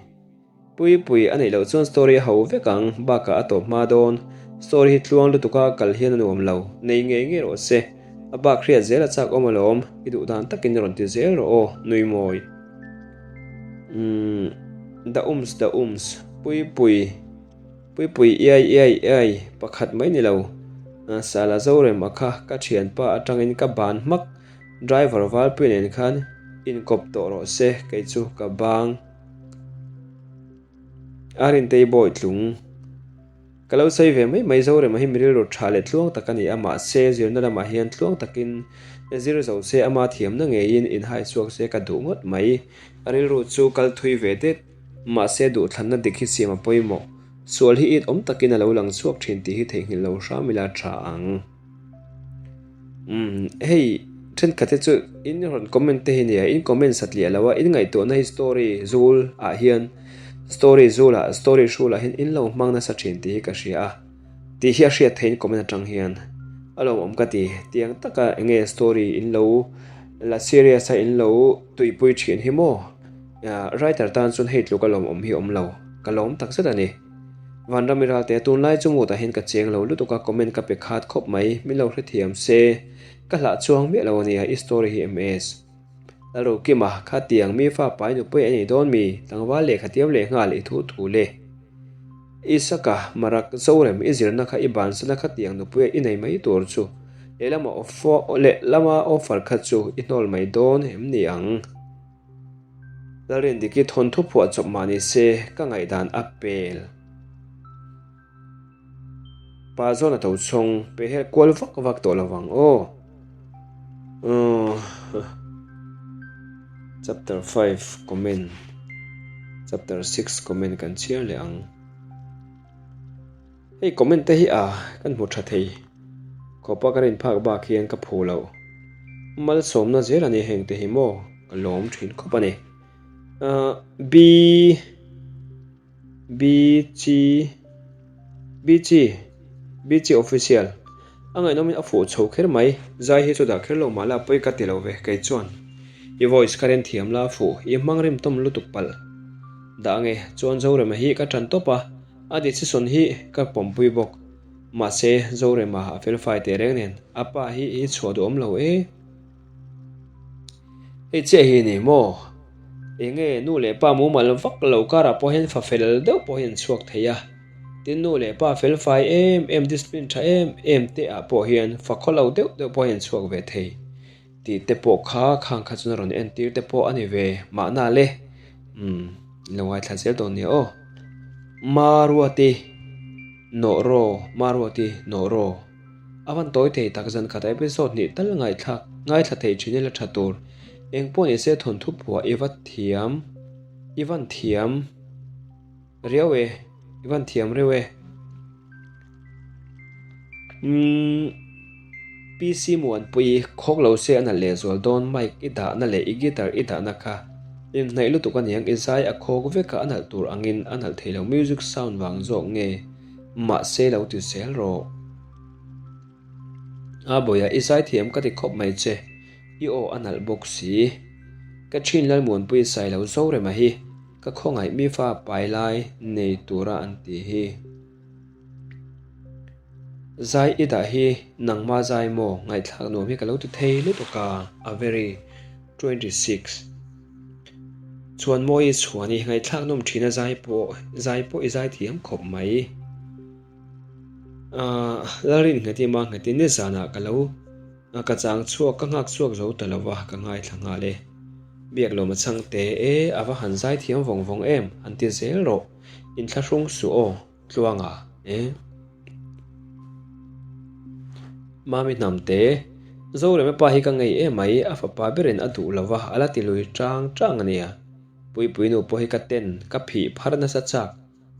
Puipui a neih loh chuan story a ho vek ang, bakah a tawp hma dawn. Story hi tluang lutuk a kal hian a nuam lo, nei ngei ngei rawh se. A bak hriat zel a chak awm alawm, i duh dan takin rawn ti zel rawh aw, nui mawi. Umm, the ums the ums, Puipui, Puipui iai iai iai, pakhat mai ni lo. Sala Zorema kha ka thianpa atangin ka ban hmak, driver Valpuia nen khan inkawp tawh rawh se, kei chu ka bang. A rintei bawi tlung. Ka lo sawi ve mai mai Zorema hi mi rilru tha leh tluang tak a ni a, mahse zirna lamah hian tluang takin zir zo se ama thiamna ngeiin inhai chhuak se ka duh ngawt mai. A rilru chu kal thui ve det, mahse duhthlanna dik hi siam a pawimawh. Sual hi it awm takin a lo lang chhuak thin tih hi theihnghilh lo hram ila tha ang. Umm hei thenkhat te chu in rawn comment te hi nia in comment satliah lo a in ngaihtuahna hi story zul ah hian story zul ah story hrul ah hian in lo hmang nasa thin tih hi ka hria a tih hi a hriat theih in comment atang hian a lawmawm ka ti tiang taka enge story in lo la serious a in lo tuipui thin hi maw writer tan chuan hei tluk a lawmawm hi awm lo ka lawm takzet a ni. Vanram i ralte tunlai chu mutah hian ka cheng lo lutuk a comment ka pe khat khawp mai min lo hrethiam se ka hlah chuang miah lo ania i story hi MS Lalrokima kha tiang mi fa pai nupui a nei dawn mi tlangval lehkha tiam leh nghal i thu thu le Isaka Marak Zorem i zirna kha i bansan a kha tiang nupui a i nei mai tur chu lehlama lehlama offer kha chu i hnawl mai dawn em ni ang. Lalrindiki thawnthu phuah chawp mah ni se ka ngaihdan a pel. Pa zawn a to chhawng, pehhel kual vak vak tawh lo vang aw. Chapter 5 comment Chapter 6 comment kan chhiar leh ang. Hei comment te hi a kan hmu tha thei khawpa ka rin phak bak hian ka phu loh. Malsawmna zel a ni heng te hi maw ka lawm thin khawp a ni. B BC BC BC Official A ngaihnawmin a fuh chho kher mai. Zai hi chu dah kher lo mah la pawi ka ti lo ve kei chuan. I voice kha ren thiam la a fuh i hmang rim tawm lutuk palh. Dah ange chuan Zorema hi ka tan tawp a, a decision hi ka pawmpui bawk. Mahse Zorema a felfai teh reng nen a pa hi i chhuah duhawm lo e. Hei chiah hi ni maw? Enge nu leh pa mumal vak lo karah pawh hian fa fel deuh pawh hi an chhuak thei a. Tin nu leh pa fel fai em em discipline tha em em te ah pawh hian fa khaw lo deuh deuh pawh hi an chhuak ve thei tih te pawh kha khang kha chuan a rawn entir te pawh a ni ve mahna le. Umm lo ngaithla zel dawn nia aw. Maruati Nawhraw Maruati Nawhraw. A van tawi thei tak zan khat episode hnih tal ngaihthlak ngaithla thei thin ila tha tur. Eng pawh ni se thawnthu phuah i va thiam i van thiam riau e i van thiam reuh e. Umm PC Muanpui khawk lo se a nalh lehzual dawn mic i dahna leh i guitar i dahna kha inhnaih lutuk aniang i zai a khawk vek a a nalh tur angin a nalh thei lo music sound vang zawk nge. Mahse lo ti zel rawh. A bawia i zaithiam ka ti khawp mai che, i aw a nalh bawk si. Ka thin Lalmuanpui Sailo Zorema hi ka khawngaih mi fa pai lai nei tura an ti hi. Zai i dah hi nangma zai maw ngaihthlak nuam hi ka lo ti thei lutuk a, a very. 26. Chhuanmawi i chhuan i ngaihthlak nawm thin a zai pawh zai pawh i zai thiam khawp mai. Ahh Lalrin ngheti ma ngheti nizanah ka lo ka chang chhuak ka nghak chhuak zo ta lova ka ngaithla nghal e. Biaklawm a chhang te e a va han zai thiam vawng vawng em han ti zel rawh inthlahrung suh aw. Tluanga e. Mami hnamte, Zorema pa hi ka ngei em mai, a fapa berin a duh lova a la ti lui chang chang a nia. Puipui nu pawh hi ka ten, ka phih phar nasa chak,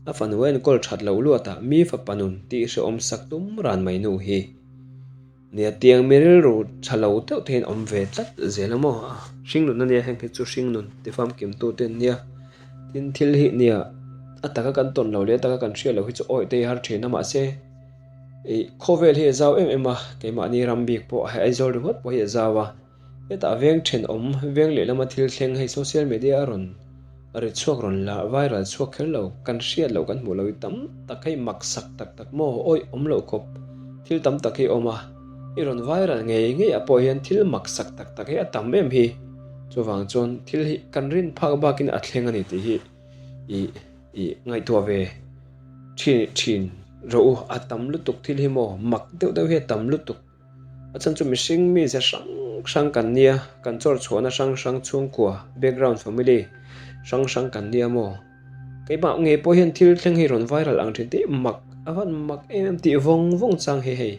a fanu a enkawl that loh luatah mi fapa nun tih hrehawm sak tum ran mai nu hi. Nia tiang mi rilru tha lo deuh te hian awm ve tlat zel a maw? Hringnun a nia heng hi chu hringnun ti famkim tu te an nia. Tin thil hi nia a taka kan tawn lo leh a taka kan hriat loh hi chu awih te hi har thin a mahse ih khawvel hi a zau em em a keimahni ram bik pawh hei Aizawl ringawt pawh hi a zau a. Hetah veng thenawm veng lehlama thil thleng hei social media a rawn ri chhuak rawn la viral chhuak kher lo kan hriat loh kan hmuh loh hi tam tak hei mak sak tak tak maw awih awm loh khawp thil tam tak hi a awm a i rawn viral ngei ngei ah pawh hian thil mak sak tak tak hi a tam em hi chuvang chuan thil hi kan rin phak bakin a thleng a ni tih hi ih ih ngaihtuah ve thin thin rawh u a tam lutuk thil hi maw mak deuh deuh hi a tam lutuk. A chhan chu mihring mi ze hrang hrang kan nia, kan chawr chhuahna hrang hrang chhungkua, background family, hrang hrang kan nia maw? Keimah ngei pawh hian thil thleng hi rawn viral ang thin tih mak a van mak em em tih vawng vawng chang hi hei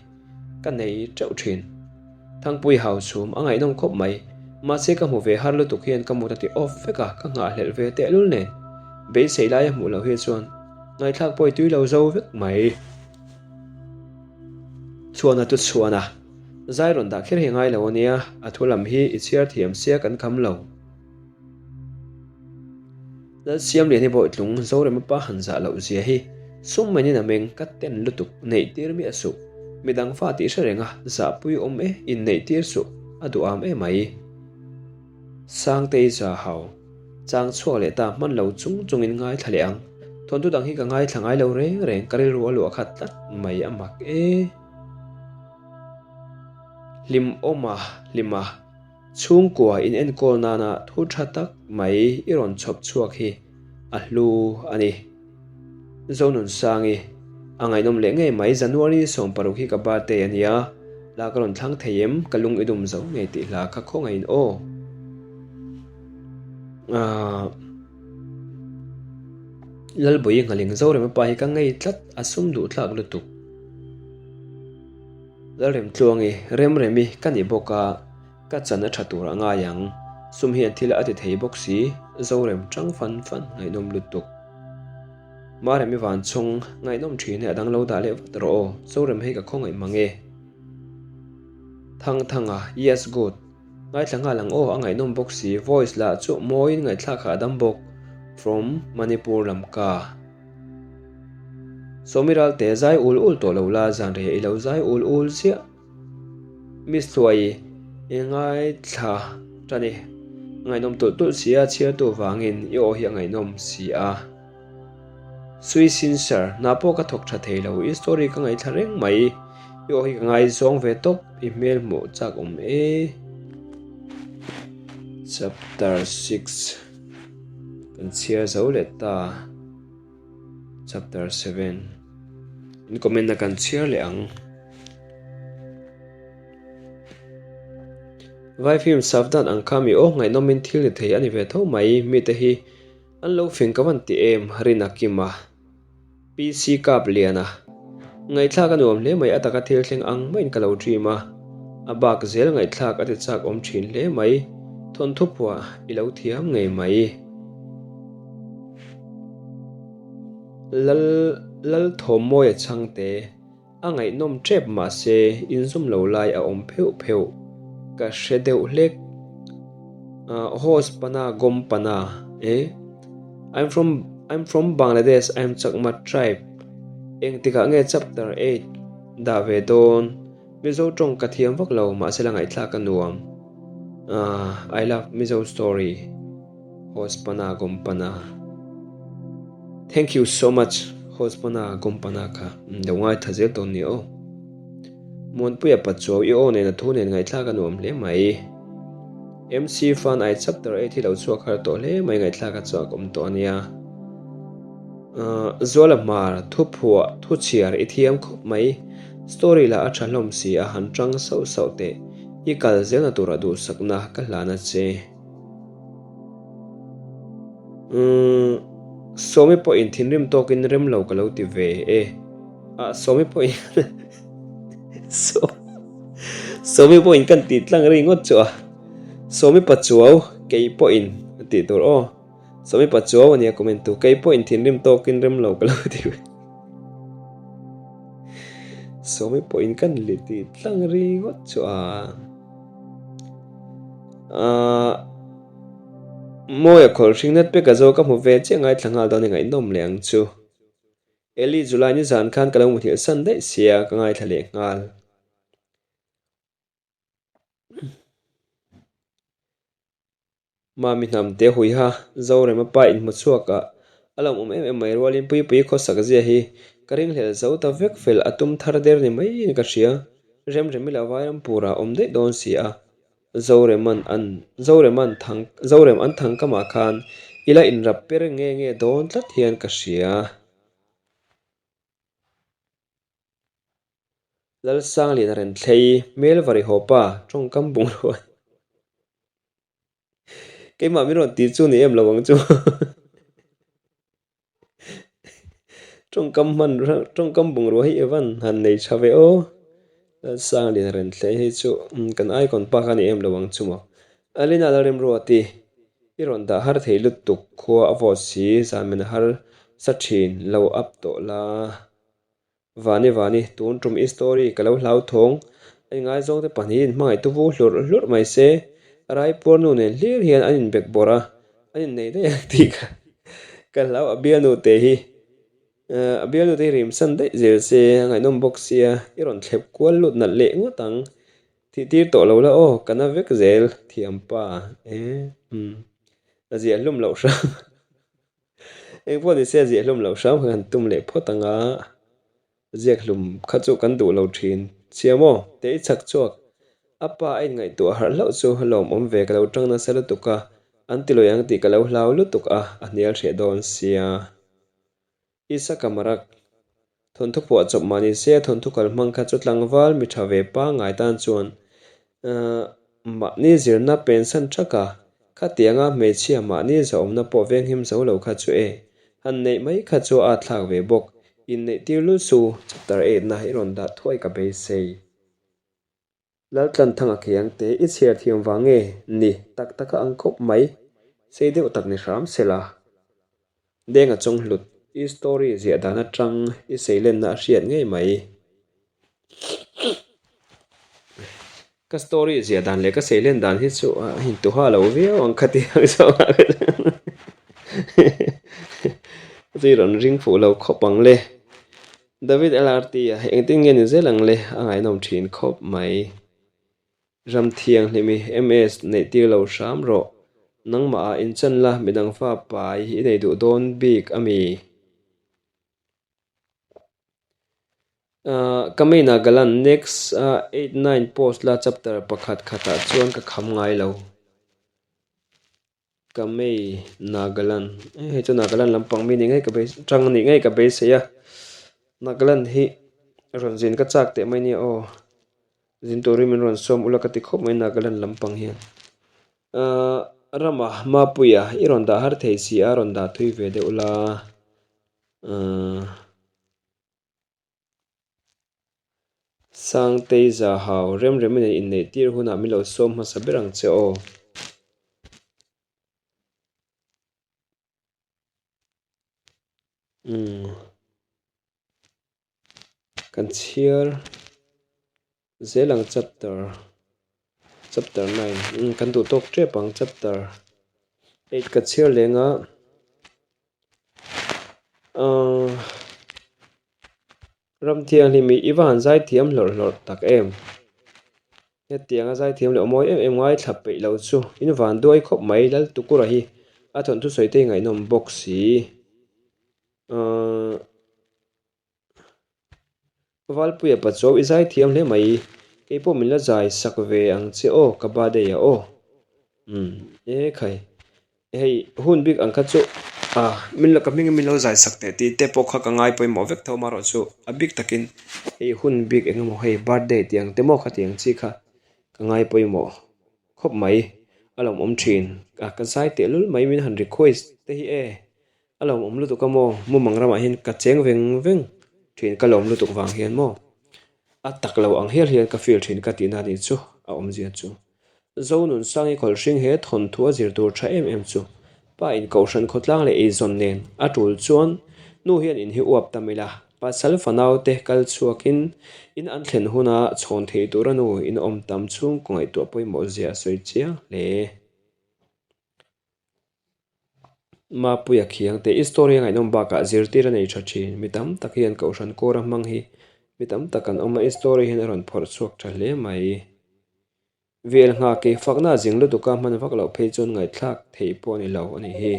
ka nei teuh thin. Thangpui hau chhum a ngaihnawm khawp mai, mahse ka hmu ve har lutuk hian ka mut a ti off vek a, ka nghahhlelh ve tehlul nen beisei laia hmuh loh hi chuan ngaihthlak pawi tui lo zo vek mai. Chhuana chu chhuana, zai rawn dah kher hi ngai lo ania, a thu lam hi i chhiar thiam sia kan kham lo. Lalsiamlian hi Bawitlung Zorema pa han zah loh zia hi sum mainin a meng ka ten lutuk neih tir miah suh, midang fa tih hre reng a zahpui awm e inneih tir suh a duham emai. Sangtei za hau. Chang chhuak leh ta hman lo chung chungin ngaithla leh ang. Thawnthu dang hi ka ngaithla ngai lo reng reng, ka rilru a luah khat tlat mai a mak e. Hlim awm a, hlim a. Chhungkua in enkawl nana thu tha tak mai i rawn chhawp chhuak hi a hlu a ni. Zonunsangi, A ngaihnawm leh ngei mai, January 16 hi ka birthday a nia, hla ka rawn thlang thei em, ka lung i dum zo ngei tih hla kha khawngaihin aw. Aaa Lalbawi Nghaling Zorema pa hi ka ngei tlat, a sum duh thlak lutuk. Lalremtluangi, Remremi ka ni bawk a. Ka chan a tha tur a ngai ang. Sum hian thil a ti thei bawk si, Zorem tang fan fan ngaihnawm lutuk. Marem i van chhung ngaihnawm thin e a dang lo dah leh vat rawh aw, Zorem hei ka khawngaih mang e. Thangthanga, yes good. Ngaithla nghal ang aw, a ngaihnawm bawk si, voice lah chu mawiin ngaihthlak hah dam bawk, from Manipur Lamka. Sawmi Ralte zai ul ul tawh lo la, zanriah i lo zai ul ul ziah. Miss Hluai i ngaithla tan i ngaihnawm tulh tulh si a, chhiartu vangin i aw hi a ngaihnawm si a. Sui Sinsar, hna pawh ka thawk tha thei lo, i story ka ngaithla reng mai, i aw hi ka ngaizawng ve tawp, i hmel hmuh chak awm e. Chapter 6 kan chhiar zo leh ta. Chapter 7 In comment na kan chhiar leh ang. Vai film Savdhan ang kha mi aw ngaihnawmin thil ni thei a ni ve tho mai. Mite hi an lo fing ka van ti em Rina Kima. PC Kap Liana. Ngaihthlak a nuam hle mai a taka thil thleng ang maiin ka lo dream a. A bak zel ngaihthlak a ti chak awm thin hle mai. Thawnthu phuah i lo thiam ngei mai. Lal Lalthawmmawia chhangte a ngaihnawm tep mahse inzawm lo lai a awm pheuh pheuh ka hre deuh hlek. Host pana gom pana e I'm from I'm from Bangladesh I'm Chakma tribe engtikah nge chapter 8 dah ve dawn Mizo tawng ka thiam vak lo mahse la ngaihthlak a nuam I love Mizo story. Hospana Gompana Thank you so much Hospana Gompana kha lo ngaitha zel dawn ni aw. Muanpuia Pachuau i aw nen a thu nen ngaihthlak a nuam hle mai. MC Fan I chapter 8 hi lo chhuak har tawh hle mai ngaihthlak a chak awm tawh a nia. Zuala Hmar thu phuah thu chhiar i thiam khawp mai. Story lah a tha hlawm si a han tang sauh sauh teh. I kal zelna turah duhsakna ka hlan a che. Umm Sawmi pawhin thinrim tawkin rem lo ka lo ti ve e. Ah Sawmi pawhin Sawmi pawhin kan tih tlang ri ngawt chu a. Sawmi Pachuau kei pawhin a tih tur aw. Sawmi Pachuau a nia comment tu kei pawhin thinrim tawkin rem lo ka lo ti ve. Sawmi pawhin kan tih tlang ri ngawt chu a. Ahh Mawia khawlh hring nat pek a zo ka hmu ve chiah ngaithla nghal dawn i ngaihnawm leh ang chu. Eli July ni zan khan ka lo muthilh san daih sia ka ngaithla leh nghal. Mami hnamte huiha Zorema pa inhmu chhuak ah a lawm awm em em mai rualin Puipui khawsak zia hi ka ringhlel zo ta vek fel a tum thar der ni maiin ka hria. Remremi lah Vairampur ah awm daih dawn si a, Zoreman an Zoreman thang Zorem an thang kamah khan ila inrap per nge nge dawn tlat hian ka hria. Lalsangliana Renthlei hmel va ri haw pa tawngkam bungrua Keimah min rawn tih chu ni em lo ang chu. Tawngkam hman tawngkam bungrua hi Evan han nei tha ve aw. Lalsangliana Renthlei hei chu kan icon pa kha ni em lo ang chu maw. Alina Lalremruati i rawn dah har thei lutuk khua a vawt si zanmen a har sa thin lo up tawh la. Vani Vani, tun tum i story ka lo hlau thawng. A ingaizawng te pahnihin hmangaihtu vu hlurh hlurh mai se, a raipuar nu nen hlir hian an inbek bawrh a, an innei daih ang tih kha ka hlau. A bialnu te hi, a bialnu te hi rimsan daih zel se, a ngaihnawm bawk sia, i rawn thlep kual lut nalh leh ngawt ang. Thih tir tawh lo la aw, ka na vek zel thiam pa e, umm, a ziah hlum loh hram. Eng pawh ni se a ziah hlum loh hram kha kan tum leh phawt ang a, ziak hlum kha chu kan duh lo thin. Chhia maw? Teh i chhak chhuak. A pa a inngaihtuah harh hlauh chu lawmawm ve ka lo tang nasa lutuk a, an ti lui ang tih ka lo hlau lutuk a, a hnial hreh dawn sia. Isaka Marak, Thawnthu phuah chawp mah ni se thawnthu kal hmang kha chu tlangval mi tha ve pangngai tan chuan mahni zirna pensan thak a, khatianga hmeichhia mahni zahawmna pawh venghim zo lo kha chu e, han neih mai kha chu a thlak ve bawk. Inneih tir lul su, chapter 8 na i rawn dah thuai ka beisei. Laltlanthanga khiang te i chhiar thiam vang nge ni tak tak a ang khawp mai, sei deuh tak ni hram se la. Denga chawng hlut, i story ziah dan atang i seilenna a hriat ngei mai. Ka story ziah dan leh ka seilen dan hi chu a intuha lo viau ang kha tih ang zawk ah ka chu i rawn ring fuh lo khawp ang le. David LRT a engtin nge ni zel ang le a ngaihnawm thin khawp mai. Ram thianghlim i MS neih tir lo hram rawh. Nangmah ah inchan la midang fa pai i nei duh dawn bik a mi? Ka main ah ka lan next a 8 9 post la chapter pakhat khatah chuan ka kham ngai lo. Ka mei Nagaland hei chu Nagaland lampang mi ni ngei ka bei tang a nih ngei ka beisei a Nagaland hi rawn zin ka chak teh mai nia aw zin turin min rawn sawm ula ka ti khawp mai Nagaland lampang hian ahh Rama Mapuia i rawn dah har thei si a rawn dah thui ve deuh la ahh. Sangtei Zahau, Remrem in inneih tir hunah min lo sawm hmasa ber ang che aw. Umm. Kan chhiar zel ang chapter chapter 9 umm kan duh tawk tep ang chapter 8 ka chhiar leng a ahh ram thianghlim hi i va han zai thiam hlawrh hlawrh tak em hetiang a zai thiam leh mawi em em ngaithla peih lo chu in van duai khawp mai Laltukura hi a thawnthu sawi te hi ngaihnawm bawk si ahh. Valpuia Pachuau i zai thiam hle mai, kei pawh min la zai sak ve ang che aw ka birthday ah aw. Umm e khai, hei hun bik ang kha chu ah min la ka hming in min lo zai sak teh tih te pawh kha ka ngai pawimawh vek tho amaherawh chu a bik takin hei hun bik eng emaw hei birthday tih ang te maw kha tih ang chi kha ka ngai pawimawh khawp mai a lawmawm thin a ka zai tehlul mai min han request te hi e. A lawmawm lutuk a maw? Mumang ramah hian ka cheng veng veng thin ka lawm lutuk vang hian maw? A tak lo ang hial hian ka feel thin ka tihna nih chu a awmzia chu. Zonun Sangi Khawlhring he thawnthu a zir tur tha em em chu pa in kohhran khawtlang leh eizawn nen a tul chuan nu hian in hi uap tam ila pasal fanau te kal chhuakin in an thlen huna chhawn thei tura nu in awm tam chhungkaw ngaihtuah pawimawh zia a sawi chiang hle. Mapuia khiang te i story a ngaihnawm bakah zirtir a nei tha thin. Mi tam tak hian Kohhran kawra hmang hi mi tam tak an awm a, i story hian a rawn phawrh chhuak tha hle mai. Vel nghak i fakna a zing lutuk a, hman vak loh phei chuan ngaihthlak theih pawh a ni lo a nih hi.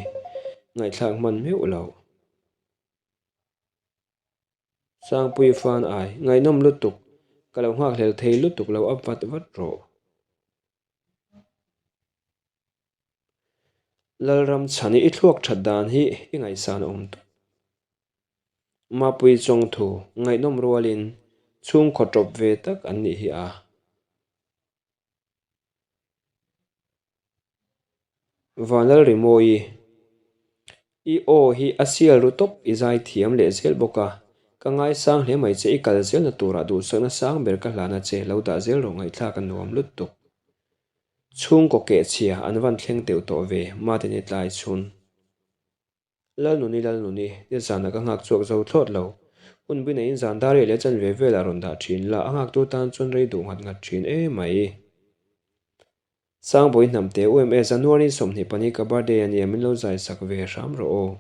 Ngaihthlak hman meuh lo. Sangpui fan ai, ngaihnawm lutuk, ka lo nghakhlel thei lutuk lo a vat vat rawh. Lalram chhani i thluak that dan hi i ngaihsan awm tawp. Mapui Chawngthu ngaihnawm rualin chhungkaw tawp ve tak an nih hi a. Vanlalrimawi, I aw hi a sial ru tawp i zai thiam leh zel bawk a, ka ngaisang hle mai che i kal zelna turah duhsakna sang ber ka hlana che lo dah zel rawh ngaihthlak a nuam lutuk. Chhungkaw kehchhia an van thleng teuh tawh ve Matini tlai chhun. Lalnuni Lalnuni, nizanah ka nghak chhuak zo thlawt lo. Hun bui neiin zan dar rei leh chanve velah rawn dah thin la, a nghaktu tan chuan rei duh nghat nghat thin e mai. Sangbawi hnamte UMA January 24 ka birthday a nia min lo zai sak ve hram rawh aw.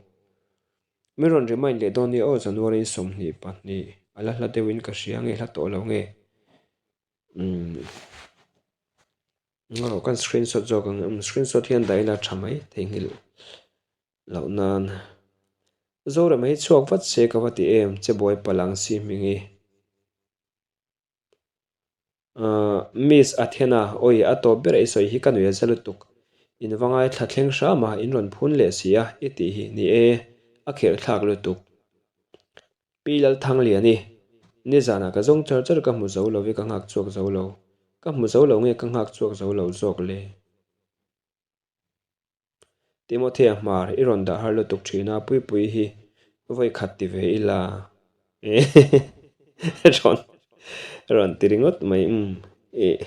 Min rawn remind leh dawn nia aw January 22 a la hla deuhin ka hria nge hla tawh lo nge. Umm. Aw kan screenshot zawk ang umm screenshot hian dah ila tha mai theihnghilh loh nan. Zorema hi chhuak vat se ka va ti em che buai palh ang si hming hi. Ahh Miss Athena awi a tawp ber ei sawi hi ka nui a za lutuk. In va ngaithla thleng hram a in rawn phun leh si a i tih hi ni e a kherh thlak lutuk. Pi Lalthangliani, Nizanah ka zawng char char ka hmu zo lo i ka nghak chhuak zo lo. Ka hmu zo lo nge ka nghak chhuak zo lo zawk le? Timothea Hmar, I rawn dah har lutuk thin a, Puipui hi vawi khat ti ve ila. Rawn rawn ti ringawt mai umm. Ih.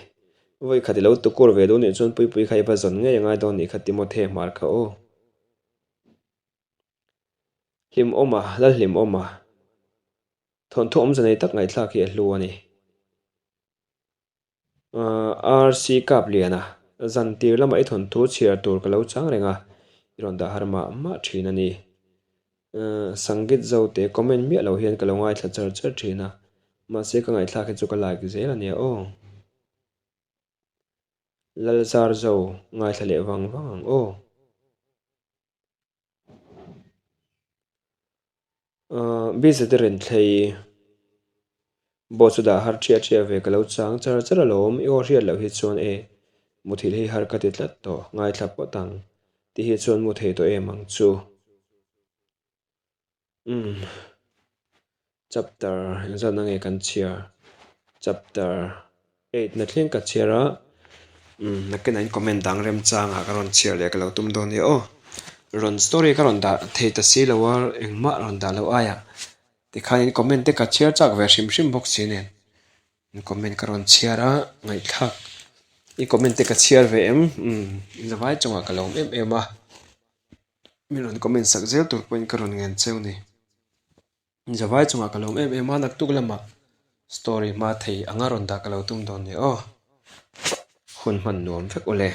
Vawi khat i lo tukur ve duh nih chuan Puipui kha i va zawn ngei a ngai dawn nih kha Timothy hmar kha aw. Hlimawma, Lalhlimawma. Thawnthu awmze nei tak ngaihthlak hi a hlu a ni. RC Kapliana, zan tir lamah i thawnthu chhiar tur ka lo chang reng a, i rawn dah har mah mah thin a ni. Sangit Zote comment miah lo hian ka lo ngaithla char char thin a, mahse ka ngaihthlak hi chu ka like zel a nia aw. Lalzar Zo ngaithla leh vang vang ang aw. Busy te renthlei boss chu dah har ṭhiah ṭhiah ve ka lo chang char char alawm i aw hriat loh hi chuan e muthilh hi har ka ti tlat tawh ngaithla pawt ang tih hi chuan mu thei tawh em ang chu umm chapter engzatna nge kan chhiar chapter. Eight na thleng ka chhiar a, umm nakinah in comment dang remchangah ka rawn chhiar leh ka lo tum dawn nia aw. Rawn story ka rawn dah thei ta si lo a, engmah rawn dah loh aiah tikhan in comment te ka chhiar chak ve hrim hrim bawk si nen in comment ka rawn chhiar a, ngaihthlak i comment te ka chhiar ve em umm zavai chungah ka lawm em em a, mi rawn comment sak zel tur pawhin ka rawn ngen cheu ni. Zavai chungah ka lawm em em a, naktuk lamah story hma thei anga rawn dah ka lo tum dawn nia aw. Hun hman nuam vek ule.